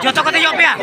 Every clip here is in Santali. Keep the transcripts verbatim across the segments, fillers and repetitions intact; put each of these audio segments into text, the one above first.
ᱡᱚᱛᱚ ᱠᱚ ᱫᱮᱡᱚᱜ ᱯᱮᱭᱟ᱾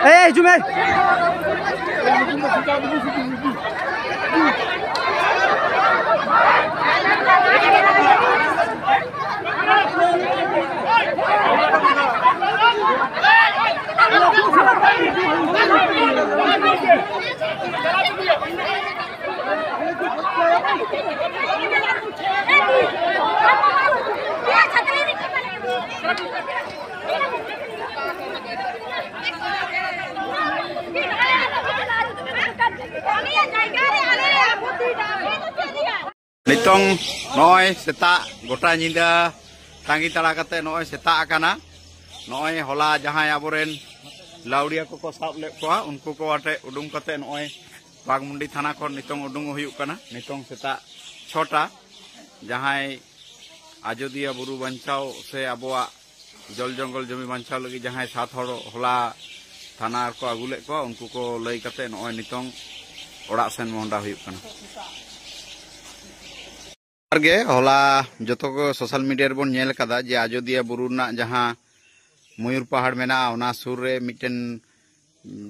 ᱮᱭ, ᱦᱤᱡᱩᱜ ᱢᱮ᱾ ᱱᱤᱛᱚᱝ ᱱᱚᱜᱼᱚᱭ ᱥᱮᱛᱟᱜ ᱜᱚᱴᱟ ᱧᱤᱫᱟᱹ ᱛᱟᱺᱜᱤ ᱛᱟᱲᱟ ᱠᱟᱛᱮ ᱱᱚᱜᱼᱚᱭ ᱥᱮᱛᱟᱜ ᱟᱠᱟᱱᱟ᱾ ᱱᱚᱜᱼᱚᱭ ᱦᱚᱞᱟ ᱡᱟᱦᱟᱸᱭ ᱟᱵᱚᱨᱮᱱ ᱞᱟᱹᱣᱲᱤᱭᱟᱹ ᱠᱚᱠᱚ ᱥᱟᱵ ᱞᱮᱫ ᱠᱚᱣᱟ, ᱩᱱᱠᱩ ᱠᱚ ᱟᱛᱮ ᱩᱰᱩᱝ ᱠᱟᱛᱮ ᱱᱚᱜᱼᱚᱭ ᱵᱟᱜᱽᱢᱩᱱᱰᱤ ᱛᱷᱟᱱᱟ ᱠᱷᱚᱱ ᱱᱤᱛᱚᱝ ᱩᱰᱩᱝ ᱦᱩᱭᱩᱜ ᱠᱟᱱᱟ᱾ ᱱᱤᱛᱚᱝ ᱥᱮᱛᱟᱜ ᱪᱷᱚᱴᱟ, ᱡᱟᱦᱟᱸᱭ ᱟᱡᱚᱫᱤᱭᱟᱹ ᱵᱩᱨᱩ ᱵᱟᱧᱪᱟᱣ ᱥᱮ ᱟᱵᱚᱣᱟᱜ ᱡᱚᱞ ᱡᱚᱝᱜᱚᱞ ᱡᱚᱢᱤ ᱵᱟᱧᱪᱟᱣ ᱞᱟᱹᱜᱤᱫ ᱡᱟᱦᱟᱸᱭ ᱥᱟᱛ ᱦᱚᱲ ᱦᱚᱞᱟ ᱛᱷᱟᱱᱟ ᱨᱮᱠᱚ ᱟᱹᱜᱩ ᱞᱮᱫ ᱠᱚᱣᱟ, ᱩᱱᱠᱩ ᱠᱚ ᱞᱟᱹᱭ ᱠᱟᱛᱮ ᱱᱚᱜᱼᱚᱭ ᱱᱤᱛᱚᱝ ᱚᱲᱟᱜ ᱥᱮᱱ ᱢᱚᱦᱰᱟ ᱦᱩᱭᱩᱜ ᱠᱟᱱᱟ᱾ ᱜᱮ ᱦᱚᱞᱟ ᱡᱚᱛᱚ ᱠᱚ ᱥᱳᱥᱟᱞ ᱢᱤᱰᱤᱭᱟ ᱨᱮᱵᱚᱱ ᱧᱮᱞ ᱠᱟᱫᱟ ᱡᱮ ᱟᱡᱚᱫᱤᱭᱟᱹ ᱵᱩᱨᱩ ᱨᱮᱱᱟᱜ ᱡᱟᱦᱟᱸ ᱢᱚᱭᱩᱨ ᱯᱟᱦᱟᱲ ᱢᱮᱱᱟᱜᱼᱟ, ᱚᱱᱟ ᱥᱩᱨ ᱨᱮ ᱢᱤᱫᱴᱮᱱ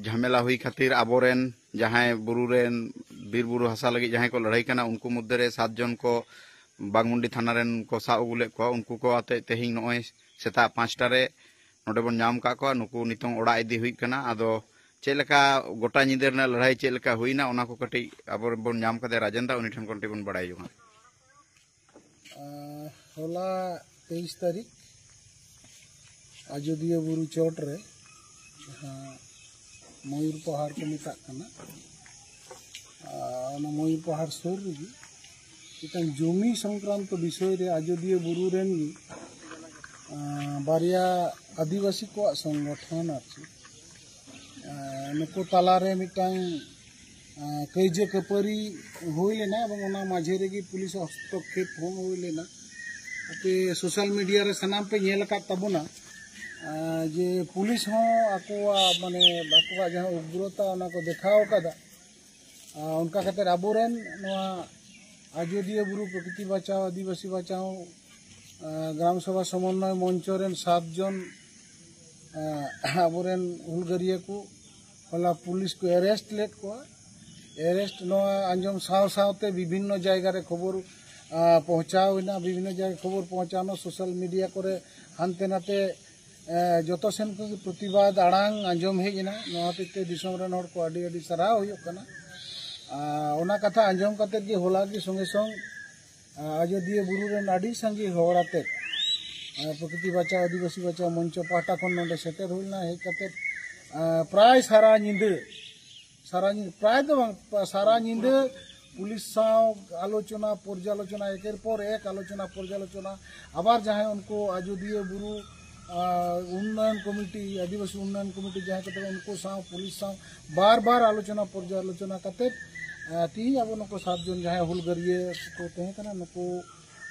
ᱡᱷᱟᱢᱮᱞᱟ ᱦᱩᱭ ᱠᱷᱟᱹᱛᱤᱨ ᱟᱵᱚᱨᱮᱱ ᱡᱟᱦᱟᱸᱭ ᱵᱩᱨᱩ ᱨᱮᱱ, ᱵᱤᱨ ᱵᱩᱨᱩ ᱦᱟᱥᱟ ᱞᱟᱹᱜᱤᱫ ᱡᱟᱦᱟᱸᱭ ᱠᱚ ᱞᱟᱹᱲᱦᱟᱹᱭ ᱠᱟᱱᱟ, ᱩᱱᱠᱩ ᱢᱚᱫᱽᱫᱷᱮ ᱨᱮ ᱥᱟᱛ ᱡᱚᱱ ᱠᱚ ᱵᱟᱜᱽᱢᱩᱱᱰᱤ ᱛᱷᱟᱱᱟ ᱨᱮᱱ ᱠᱚ ᱥᱟᱵ ᱟᱹᱜᱩ ᱞᱮᱫ ᱠᱚᱣᱟ᱾ ᱩᱱᱠᱩ ᱠᱚ ᱟᱛᱮ ᱛᱮᱦᱮᱧ ᱱᱚᱜᱼᱚᱭ ᱥᱮᱛᱟᱜ ᱯᱟᱸᱪᱴᱟ ᱨᱮ ᱱᱚᱰᱮ ᱵᱚᱱ ᱧᱟᱢ ᱟᱠᱟᱫ ᱠᱚᱣᱟ᱾ ᱱᱩᱠᱩ ᱱᱤᱛᱚᱝ ᱚᱲᱟᱜ ᱤᱫᱤ ᱦᱩᱭᱩᱜ ᱠᱟᱱᱟ᱾ ᱟᱫᱚ ᱪᱮᱫ ᱞᱮᱠᱟ ᱜᱚᱴᱟ ᱧᱤᱫᱟᱹ ᱨᱮᱱᱟᱜ ᱞᱟᱹᱲᱦᱟᱹᱭ ᱪᱮᱫ ᱞᱮᱠᱟ ᱦᱩᱭᱱᱟ, ᱚᱱᱟ ᱠᱚ ᱠᱟᱹᱴᱤᱡ ᱟᱵᱚ ᱵᱚᱱ ᱧᱟᱢ ᱠᱟᱫᱮᱭᱟ ᱨᱟᱡᱮᱱ ᱫᱟ, ᱩᱱᱤ ᱴᱷᱮᱱ ᱠᱷᱚᱱ ᱠᱟᱹᱴᱤᱡ ᱵᱚᱱ ᱵᱟᱲᱟᱭ ᱡᱚᱝᱟ᱾ ᱟᱸ, ᱦᱚᱞᱟ ᱛᱮᱭᱤᱥ ᱛᱟᱹᱨᱤᱠᱷ ᱟᱡᱚᱫᱤᱭᱟᱹ ᱵᱩᱨᱩ ᱪᱚᱴ ᱨᱮ ᱡᱟᱦᱟᱸ ᱢᱚᱭᱩᱨ ᱯᱟᱦᱟᱲ ᱠᱚ ᱢᱮᱛᱟᱜ ᱠᱟᱱᱟ, ᱟᱨ ᱚᱱᱟ ᱢᱚᱭᱩᱨ ᱯᱟᱦᱟᱲ ᱥᱩᱨ ᱨᱮᱜᱮ ᱢᱤᱫᱴᱟᱝ ᱡᱚᱢᱤ ᱥᱚᱝᱠᱨᱟᱱᱛᱚ ᱵᱤᱥᱚᱭ ᱨᱮ ᱟᱡᱚᱫᱤᱭᱟᱹ ᱵᱩᱨᱩ ᱨᱮᱱ ᱜᱮ, ᱟᱸ, ᱵᱟᱨᱭᱟ ᱟᱹᱫᱤᱵᱟᱹᱥᱤ ᱠᱚᱣᱟᱜ ᱥᱚᱝᱜᱚᱴᱷᱚᱱ ᱟᱨ ᱪᱮᱫ, ᱟᱸ, ᱱᱩᱠᱩ ᱛᱟᱞᱟᱨᱮ ᱢᱤᱫᱴᱟᱝ, ᱟᱸ, ᱠᱟᱹᱭᱡᱟᱹ ᱠᱷᱟᱹᱯᱟᱹᱨᱤ ᱦᱩᱭ ᱞᱮᱱᱟ ᱮᱵᱚᱝ ᱚᱱᱟ ᱢᱟᱡᱷᱮ ᱨᱮᱜᱮ ᱯᱩᱞᱤᱥ ᱦᱚᱥᱛᱚᱠᱠᱷᱮᱯ ᱦᱚᱸ ᱦᱩᱭ ᱞᱮᱱᱟ᱾ ᱟᱯᱮ ᱥᱳᱥᱟᱞ ᱢᱤᱰᱤᱭᱟ ᱨᱮ ᱥᱟᱱᱟᱢ ᱯᱮ ᱧᱮᱞ ᱟᱠᱟᱫ ᱛᱟᱵᱚᱱᱟ, ᱟᱸ, ᱡᱮ ᱯᱩᱞᱤᱥ ᱦᱚᱸ ᱟᱠᱚᱣᱟᱜ, ᱢᱟᱱᱮ, ᱟᱠᱚᱣᱟᱜ ᱡᱟᱦᱟᱸ ᱩᱜᱽᱨᱚᱛᱟ ᱚᱱᱟ ᱠᱚ ᱫᱮᱠᱷᱟᱣ ᱟᱠᱟᱫᱟ᱾ ᱟᱸ, ᱚᱱᱠᱟ ᱠᱟᱛᱮ ᱟᱵᱚᱨᱮᱱ ᱱᱚᱣᱟ ᱟᱡᱚᱫᱤᱭᱟᱹ ᱵᱩᱨᱩ ᱯᱨᱚᱠᱨᱤᱛᱤ ᱵᱟᱪᱟᱣ, ᱟᱹᱫᱤᱵᱟᱹᱥᱤ ᱵᱟᱪᱟᱣ, ᱟᱸ, ᱜᱨᱟᱢ ᱥᱚᱵᱷᱟ ᱥᱚᱢᱚᱱᱱᱚᱭ ᱢᱚᱧᱪᱚ ᱨᱮᱱ ᱥᱟᱛ ᱡᱚᱱ, ᱟᱸ, ᱟᱵᱚᱨᱮᱱ ᱦᱩᱞᱜᱟᱹᱨᱤᱭᱟᱹ ᱠᱚ ᱦᱚᱞᱟ ᱯᱩᱞᱤᱥ ᱠᱚ ᱮᱨᱮᱥᱴ ᱞᱮᱫ ᱠᱚᱣᱟ᱾ ᱮᱨᱮᱥᱴ ᱱᱚᱣᱟ ᱟᱸᱡᱚᱢ ᱥᱟᱶ ᱥᱟᱶᱛᱮ ᱵᱤᱵᱷᱤᱱᱱᱚ ᱡᱟᱭᱜᱟ ᱨᱮ ᱠᱷᱚᱵᱚᱨ, ᱟᱸ, ᱯᱚᱦᱪᱟᱣ ᱮᱱᱟ, ᱵᱤᱵᱷᱤᱱᱱᱚ ᱡᱟᱭᱜᱟ ᱠᱷᱚᱵᱚᱨ ᱯᱚᱦᱪᱟᱣᱱᱟ, ᱥᱳᱥᱟᱞ ᱢᱤᱰᱤᱭᱟ ᱠᱚᱨᱮ ᱦᱟᱱᱛᱮ ᱱᱟᱛᱮ ᱮ, ᱡᱚᱛᱚ ᱥᱮᱱ ᱠᱷᱚᱱ ᱜᱮ ᱯᱨᱚᱛᱤᱵᱟᱫ ᱟᱲᱟᱝ ᱟᱸᱡᱚᱢ ᱦᱮᱡ ᱮᱱᱟ᱾ ᱱᱚᱣᱟ ᱦᱚᱛᱮᱡ ᱛᱮ ᱫᱤᱥᱚᱢ ᱨᱮᱱ ᱦᱚᱲ ᱠᱚ ᱟᱹᱰᱤ ᱟᱹᱰᱤ ᱥᱟᱨᱦᱟᱣ ᱦᱩᱭᱩᱜ ᱠᱟᱱᱟ᱾ ᱟᱨ ᱚᱱᱟ ᱠᱟᱛᱷᱟ ᱟᱸᱡᱚᱢ ᱠᱟᱛᱮ ᱜᱮ ᱦᱚᱞᱟ ᱜᱮ ᱥᱚᱸᱜᱮ ᱥᱚᱝ, ᱟ, ᱟᱡᱚᱫᱤᱭᱟᱹ ᱵᱩᱨᱩ ᱨᱮᱱ ᱟᱹᱰᱤ ᱥᱟᱸᱜᱮ ᱦᱚᱲ ᱟᱛᱮ, ᱟ, ᱯᱨᱚᱠᱨᱤᱛᱤ ᱵᱟᱪᱟᱣ ᱟᱹᱫᱤᱵᱟᱹᱥᱤ ᱵᱟᱪᱟᱣ ᱢᱚᱧᱪᱚ ᱯᱟᱦᱴᱟ ᱠᱷᱚᱱ ᱱᱚᱰᱮ ᱥᱮᱴᱮᱨ ᱦᱩᱭ ᱞᱮᱱᱟ᱾ ᱦᱮᱡ ᱠᱟᱛᱮ, ᱟ, ᱯᱨᱟᱭ ᱥᱟᱨᱟ ᱧᱤᱫᱟᱹ ᱥᱟᱨᱟ ᱧᱤᱫᱟᱹ, ᱯᱨᱟᱭ ᱫᱚ ᱵᱟᱝ, ᱯᱟ-, ᱥᱟᱨᱟ ᱧᱤᱫᱟᱹ ᱯᱩᱞᱤᱥ ᱥᱟᱶ ᱟᱞᱳᱪᱚᱱᱟ, ᱯᱚᱨᱡᱟᱞᱳᱪᱚᱱᱟ, ᱮᱠᱮᱨ ᱯᱚᱨ ᱮᱠ ᱟᱞᱳᱪᱚᱱᱟ, ᱯᱚᱨᱡᱟᱞᱳᱪᱚᱱᱟ᱾ ᱟᱵᱟᱨ ᱡᱟᱦᱟᱸᱭ ᱩᱱᱠᱩ ᱟᱡᱚᱫᱤᱭᱟᱹ ᱵᱩᱨᱩ, ᱟ, ᱩᱱᱱᱚᱭᱚᱱ ᱠᱚᱢᱤᱴᱤ, ᱟᱹᱫᱤᱵᱟᱹᱥᱤ ᱩᱱᱱᱚᱭᱚᱱ ᱠᱚᱢᱤᱴᱤ ᱡᱟᱦᱟᱸᱭ ᱠᱚ ᱛᱟᱦᱮᱸ, ᱩᱱᱠᱩ ᱥᱟᱶ ᱯᱩᱞᱤᱥ ᱥᱟᱶ ᱵᱟᱨ ᱵᱟᱨ ᱟᱞᱳᱪᱚᱱᱟ, ᱯᱚᱨᱡᱟᱞᱳᱪᱚᱱᱟ ᱠᱟᱛᱮ, ᱟ, ᱛᱤᱦᱤᱧ ᱟᱵᱚ ᱱᱩᱠᱩ ᱥᱟᱛ ᱡᱚᱱ ᱡᱟᱦᱟᱸᱭ ᱦᱩᱞᱜᱟᱹᱨᱤᱭᱟᱹ ᱠᱚ ᱛᱟᱦᱮᱸ ᱠᱟᱱᱟ, ᱱᱩᱠᱩ,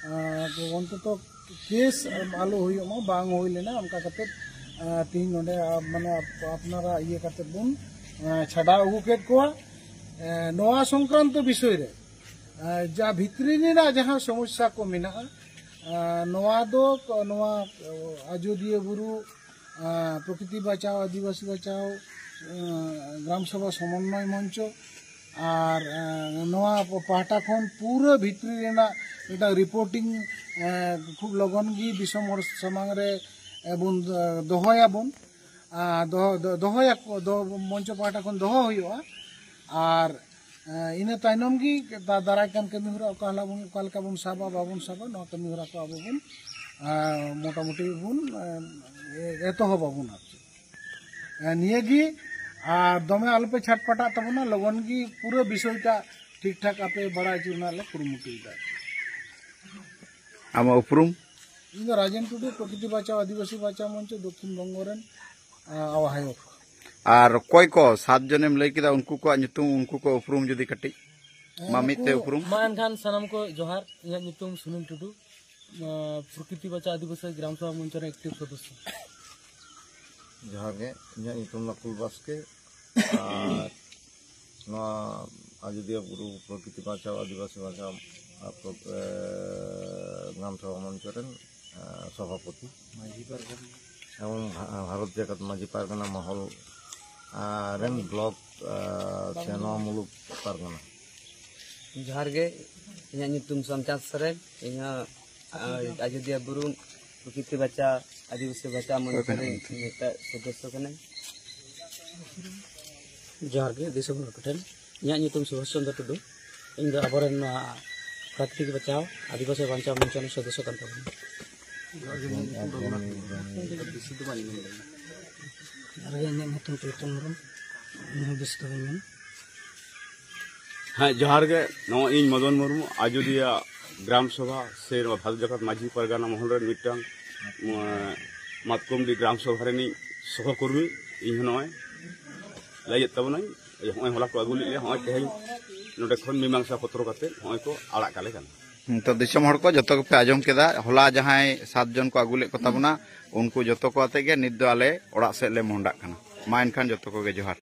ᱟ, ᱚᱱᱛᱚᱛᱚ ᱠᱮᱥ ᱟᱞᱚ ᱦᱩᱭᱩᱜ ᱢᱟ, ᱵᱟᱝ ᱦᱩᱭ ᱞᱮᱱᱟ, ᱚᱱᱠᱟ ᱠᱟᱛᱮ, ᱛᱮᱦᱮᱧ ᱱᱚᱰᱮ ᱟ, ᱢᱟᱱᱮ ᱟᱯ- ᱟᱯᱱᱟᱨᱟᱜ ᱤᱭᱟᱹ ᱠᱟᱛᱮ ᱵᱚᱱ ᱟ, ᱪᱷᱟᱰᱟᱣ ᱟᱹᱜᱩ ᱠᱮᱫ ᱠᱚᱣᱟ᱾ ᱮ, ᱱᱚᱣᱟ ᱥᱚᱝᱠᱨᱟᱱᱛᱚ ᱵᱤᱥᱚᱭ ᱨᱮ ᱟ, ᱡᱟ ᱵᱷᱤᱛᱨᱤ ᱨᱮᱱᱟᱜ ᱡᱟᱦᱟᱸ ᱥᱚᱢᱚᱥᱥᱟ ᱠᱚ ᱢᱮᱱᱟᱜᱼᱟ, ᱟ, ᱱᱚᱣᱟ ᱫᱚ ᱠᱚ- ᱱᱚᱣᱟ ᱟ, ᱟᱡᱚᱫᱤᱭᱟᱹ ᱵᱩᱨᱩ ᱟ, ᱯᱨᱚᱠᱨᱤᱛᱤ ᱵᱟᱪᱟᱣ, ᱟᱹᱫᱤᱵᱟᱹᱥᱤ ᱵᱟᱪᱟᱣ ᱟ, ᱜᱨᱟᱢ ᱥᱚᱵᱷᱟ ᱥᱚᱢᱚᱱᱱᱚᱭ ᱢᱚᱧᱪᱚ ᱟᱨ ᱟ, ᱱᱚᱣᱟ ᱯᱟᱦᱴᱟ ᱠᱷᱚᱱ ᱯᱩᱨᱟᱹ ᱵᱷᱤᱛᱨᱤ ᱨᱮᱱᱟᱜ ᱢᱤᱫᱴᱟᱝ ᱨᱤᱯᱳᱨᱴᱤᱝ ᱟ, ᱠᱷᱩᱵ ᱞᱚᱜᱚᱱ ᱜᱮ ᱫᱤᱥᱚᱢ ᱦᱚᱲ ᱥᱟᱢᱟᱝ ᱨᱮ ᱵᱚᱱ ᱟ, ᱫᱚᱦᱚᱭᱟᱵᱚᱱ᱾ ᱟ, ᱫᱚᱦᱚ ᱫᱚ- ᱫᱚᱦᱚᱭᱟᱠᱚ ᱫᱚ ᱢᱚᱧᱪᱚ ᱯᱟᱦᱴᱟ ᱠᱷᱚᱱ ᱫᱚᱦᱚ ᱦᱩᱭᱩᱜᱼᱟ᱾ ᱟᱨ ᱟ, ᱤᱱᱟᱹ ᱛᱟᱭᱱᱚᱢ ᱜᱮ ᱫᱟ- ᱫᱟᱨᱟᱭ ᱠᱟᱱ ᱠᱟᱹᱢᱤ ᱦᱚᱨᱟ ᱚᱠᱟ ᱦᱤᱞᱳᱜ ᱵᱚᱱ ᱚᱠᱟ ᱞᱮᱠᱟ ᱵᱚᱱ ᱥᱟᱵᱟ ᱵᱟᱵᱚᱱ ᱥᱟᱵᱟ, ᱱᱚᱣᱟ ᱠᱟᱹᱢᱤ ᱦᱚᱨᱟ ᱠᱚ ᱟᱵᱚ ᱵᱚᱱ ᱟ, ᱢᱚᱴᱟᱢᱩᱴᱤ ᱵᱚᱱ ᱟ, ᱮ- ᱮᱛᱚᱦᱚᱵ ᱟᱵᱚᱱ ᱟᱨ ᱪᱮᱫ᱾ ᱟ, ᱱᱤᱭᱟᱹ ᱜᱮ ᱟᱨ ᱫᱚᱢᱮ ᱟᱞᱚᱯᱮ ᱪᱷᱟᱴᱯᱟᱴᱟᱜ ᱛᱟᱵᱚᱱᱟ, ᱞᱚᱜᱚᱱ ᱜᱮ ᱯᱩᱨᱟᱹ ᱵᱤᱥᱚᱭᱴᱟ ᱴᱷᱤᱠ ᱴᱷᱟᱠ ᱟᱯᱮ ᱵᱟᱲᱟᱭ ᱦᱚᱪᱚ ᱨᱮᱱᱟᱜ ᱞᱮ ᱠᱩᱨᱩᱢᱩᱴᱩᱭᱮᱫᱟ᱾ ᱟᱢᱟᱜ ᱩᱯᱨᱩᱢ? ᱤᱧ ᱫᱚ ᱨᱟᱡᱮᱱ ᱴᱩᱰᱩ, ᱯᱨᱚᱠᱨᱤᱛᱤ ᱵᱟᱧᱪᱟᱣ ᱟᱹᱫᱤᱵᱟᱹᱥᱤ ᱵᱟᱧᱪᱟᱣ ᱢᱚᱧᱪᱚ, ᱫᱚᱠᱠᱷᱤᱱ ᱵᱚᱝᱜᱚ ᱨᱮᱱ ᱟ, ᱟᱦᱵᱟᱭᱚᱠ᱾ ᱟᱨ ᱚᱠᱚᱭ ᱠᱚ ᱥᱟᱛ ᱡᱚᱱᱮᱢ ᱞᱟᱹᱭ ᱠᱮᱫᱟ, ᱩᱱᱠᱩ ᱠᱚᱣᱟᱜ ᱧᱩᱛᱩᱢ, ᱩᱱᱠᱩ ᱠᱚ ᱩᱯᱨᱩᱢ ᱡᱩᱫᱤ ᱠᱟᱹᱴᱤᱡ? ᱢᱟ ᱢᱤᱫ ᱛᱮ ᱩᱯᱨᱩᱢ᱾ ᱢᱟ ᱮᱱᱠᱷᱟᱱ ᱥᱟᱱᱟᱢ ᱠᱚ ᱡᱚᱦᱟᱨ᱾ ᱤᱧᱟᱹᱜ ᱧᱩᱛᱩᱢ ᱥᱩᱱᱤᱞ ᱴᱩᱰᱩ, ᱟ, ᱯᱨᱚᱠᱨᱤᱛᱤ ᱵᱟᱧᱪᱟᱣ ᱟᱹᱫᱤᱵᱟᱹᱥᱤ ᱜᱨᱟᱢ ᱥᱚᱵᱷᱟ ᱢᱚᱧᱪᱚ ᱨᱮᱱ ᱮᱠᱴᱤᱵᱷ ᱥᱚᱫᱚᱥᱥᱚ᱾ ᱡᱚᱦᱟᱨ ᱜᱮ, ᱤᱧᱟᱹᱜ ᱧᱩᱛᱩᱢ ᱱᱟᱠᱩᱞ ᱵᱟᱥᱠᱮ᱾ ᱟᱨ ᱱᱚᱣᱟ ᱟᱡᱚᱫᱤᱭᱟᱹ ᱵᱩᱨᱩ ᱯᱨᱚᱠᱨᱤᱛᱤ ᱵᱟᱧᱪᱟᱣ, ᱟᱹᱫᱤᱵᱟᱹᱥᱤ ᱵᱟᱧᱪᱟᱣ, ᱟ, ᱯᱨᱚ- ᱮ, ᱜᱨᱟᱢ ᱥᱚᱵᱷᱟ ᱢᱚᱧᱪᱚ ᱨᱮᱱ ᱟ, ᱥᱚᱵᱷᱟᱯᱚᱛᱤ ᱮᱵᱚᱝ ᱵᱷᱟ- ᱵᱷᱟᱨᱚᱛ ᱡᱟᱠᱟᱛ ᱢᱟᱹᱡᱷᱤ ᱯᱟᱨᱜᱟᱱᱟ ᱢᱚᱦᱚᱞ ᱟ, ᱨᱮᱱ ᱵᱞᱚᱠ ᱟ, ᱥᱮ ᱱᱚᱣᱟ ᱢᱩᱞᱩᱠ ᱯᱟᱨᱜᱟᱱᱟ᱾ ᱡᱚᱦᱟᱨ ᱜᱮ, ᱤᱧᱟᱹᱜ ᱧᱩᱛᱩᱢ ᱥᱳᱢᱪᱟᱸᱫᱽ ᱥᱚᱨᱮᱱ᱾ ᱤᱧ ᱦᱚᱸ ᱟ, ᱟᱡᱚᱫᱤᱭᱟᱹ ᱵᱩᱨᱩ ᱯᱨᱚᱠᱨᱤᱛᱤ ᱵᱟᱧᱪᱟᱣ, ᱟᱹᱫᱤᱵᱟᱹᱥᱤ ᱵᱟᱧᱪᱟᱣ ᱢᱚᱧᱪᱚ ᱨᱮᱱ ᱢᱤᱫᱴᱟᱝ ᱥᱚᱫᱚᱥᱥᱚ ᱠᱟᱹᱱᱟᱹᱧ᱾ ᱡᱚᱦᱟᱨ ᱜᱮ ᱫᱤᱥᱚᱢ ᱦᱚᱲ ᱠᱚᱴᱷᱮᱱ᱾ ᱤᱧᱟᱹᱜ ᱧᱩᱛᱩᱢ ᱥᱩᱵᱷᱟᱥ ᱪᱚᱱᱫᱨᱚ ᱴᱩᱰᱩ᱾ ᱤᱧ ᱫᱚ ᱟᱵᱚᱨᱮᱱ ᱱᱚᱣᱟ ᱯᱨᱟᱠᱨᱤᱛᱤᱠ ᱵᱟᱧᱪᱟᱣ, ᱟᱹᱫᱤᱵᱟᱹᱥᱤ ᱵᱟᱧᱪᱟᱣ ᱢᱚᱧᱪᱚ ᱨᱮᱱ ᱥᱚᱫᱚᱥᱥᱚ ᱠᱟᱱ ᱛᱟᱵᱚᱱᱟ᱾ ᱡᱚᱦᱟᱨ ᱜᱮ, ᱤᱧᱟᱹᱜ ᱧᱩᱛᱩᱢ ᱨᱚᱜᱷᱩᱱᱟᱛᱷ ᱢᱩᱨᱢᱩ᱾ ᱵᱮᱥᱤ ᱫᱚ ᱵᱟᱹᱧ ᱢᱮᱱ ᱫᱟᱲᱮᱭᱟᱜᱼᱟ᱾ ᱡᱚᱦᱟᱨ ᱜᱮ, ᱤᱧᱟᱹᱜ ᱧᱩᱛᱩᱢ ᱛᱤᱞᱚᱠ ᱪᱚᱸᱫᱽ ᱢᱩᱨᱢᱩ᱾ ᱤᱧ ᱦᱚᱸ ᱵᱮᱥᱤ ᱫᱚ ᱵᱟᱹᱧ ᱢᱮᱱᱟ᱾ ᱦᱮᱸ, ᱡᱚᱦᱟᱨ ᱜᱮ᱾ ᱱᱚᱜᱼᱚᱭ ᱤᱧ ᱢᱚᱫᱚᱱ ᱢᱩᱨᱢᱩ, ᱟᱡᱚᱫᱤᱭᱟᱹ ᱜᱨᱟᱢ ᱥᱚᱵᱷᱟ ᱥᱮ ᱱᱚᱣᱟ ᱵᱷᱟᱨᱚᱛ ᱡᱟᱠᱟᱛ ᱢᱟᱹᱡᱷᱤ ᱯᱟᱨᱜᱟᱱᱟ ᱢᱚᱦᱚᱞ ᱨᱮᱱ ᱢᱤᱫᱴᱟᱝ, ᱩᱸ, ᱢᱟᱛᱠᱚᱢᱰᱤ ᱜᱨᱟᱢ ᱥᱚᱵᱷᱟ ᱨᱤᱱᱤᱡ ᱥᱚᱦᱚᱠᱚᱨᱢᱤ᱾ ᱤᱧ ᱦᱚᱸ ᱱᱚᱜᱼᱚᱭ ᱞᱟᱹᱭᱮᱫ ᱛᱟᱵᱚᱱᱟᱹᱧ, ᱱᱚᱜᱼᱚᱭ ᱦᱚᱞᱟ ᱠᱚ ᱟᱹᱜᱩ ᱞᱮᱫ ᱞᱮᱭᱟ, ᱱᱚᱜᱼᱚᱭ ᱛᱮᱦᱮᱧ ᱱᱚᱰᱮ ᱠᱷᱚᱱ ᱢᱤᱢᱟᱝᱥᱟ ᱯᱚᱛᱨᱚ ᱠᱟᱛᱮ ᱱᱚᱜᱼᱚᱭ ᱠᱚ ᱟᱲᱟᱜ ᱠᱟᱞᱮ ᱠᱟᱱᱟ᱾ ᱱᱤᱛᱚᱜ ᱫᱤᱥᱚᱢ ᱦᱚᱲ ᱠᱚ ᱡᱚᱛᱚ ᱜᱮᱯᱮ ᱟᱸᱡᱚᱢ ᱠᱮᱫᱟ, ᱦᱚᱞᱟ ᱡᱟᱦᱟᱸᱭ ᱥᱟᱛ ᱡᱚᱱ ᱠᱚ ᱟᱹᱜᱩ ᱞᱮᱫ ᱠᱚ ᱛᱟᱵᱚᱱᱟ, ᱩᱱᱠᱩ ᱡᱚᱛᱚ ᱠᱚ ᱟᱛᱮ ᱜᱮ ᱱᱤᱛ ᱫᱚ ᱟᱞᱮ ᱚᱲᱟᱜ ᱥᱮᱫ ᱞᱮ ᱢᱚᱦᱰᱟᱜ ᱠᱟᱱᱟ᱾ ᱢᱟ ᱮᱱᱠᱷᱟᱱ ᱡᱚᱛᱚ ᱠᱚᱜᱮ ᱡᱚᱦᱟᱨ᱾